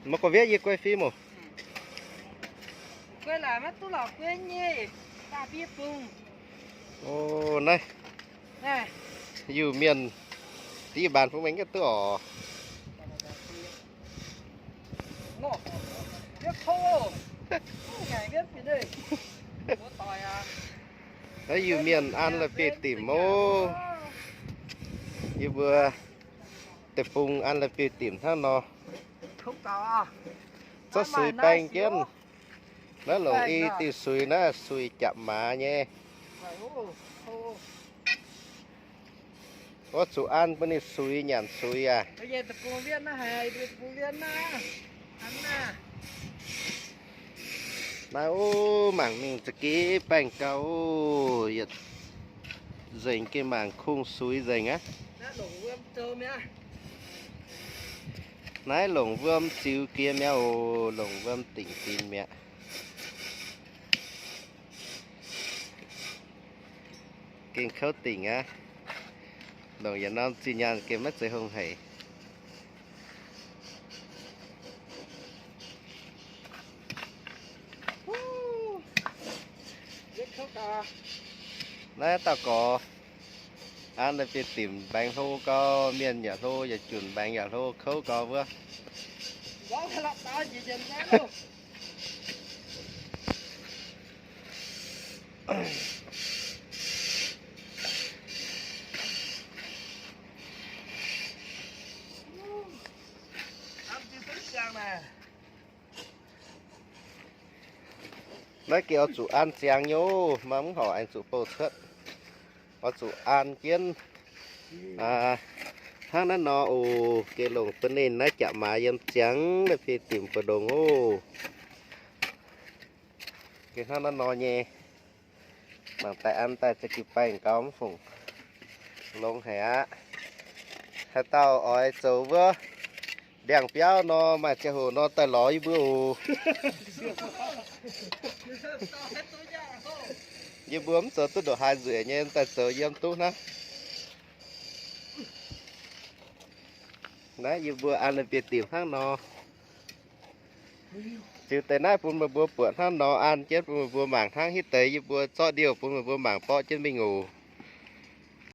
Maiv gorngv-wiev yie guai fim oc. O, naaiv Iu-Mienh div baanc fungx mengh gaax duqv oc. Naaiv Iu-Mienh an la'bieiv-dimc oc. Yie mbuo deic-bung an la'bieiv-dimc hnangv nor. Zorqv suix baeng jienv. Naaiv longc i diuh suix naaiv, suix japc maaz nyei. Wuov zuqc an bun ninh suix nyanc suix aac. Naaiv o, mangc mingh za'gengh baengh gau oc. Yietc nzengc gengh mangc kungx suix nzengc aqv. Naaiv longc wuom ziux jiex mi'aqv oc. Longc wuom dingc dinx mi'aqv. Gengh kouv dingc aqv. Longc yietc norm zinh nyaanh gengh maiv zeiz hungh haic. Naaiv dauh gorx an la'bieiv-dimc mbaengx hlo gau, mienh yaac hlo, yietc junc mbaengx yaac hlo, kouv gau wuov. Naaiv gengh oix zuqc an ziangx nyei, maiv horc aengx zuqc bouh cuotv. Oix zuqc an jienv hnangv naaiv nor oc. Gengh longc bun ninh naaiv japc maaz yiem ziangx la'bieiv-dimc mbu'ndongx oc. Gengh hnangv naaiv nor nyei. Mangc daaih an daaih za'gengh baengh gau mv fungc longx haic aqv. Haaix dauh oix zoux wuov ndiangx-biauv nor, maaih ziangh hoc nor daaih lorz yie mbuo oc. Yie mbuo mv zoux duqv ndongc haaix nzueic nyei, daaih zoux yiem duqv hnangv. Naaiv yie mbuo an la'bieiv-dimc hnangv nor. Ziux deix naaiv bun meih mbuo buatc hnangv nor, an jienv bun meih mbuo mangc hnangv. Hitv deix yie mbuo zorqv ndiouh bun meih mbuo mangc borqv jienv mingh oc.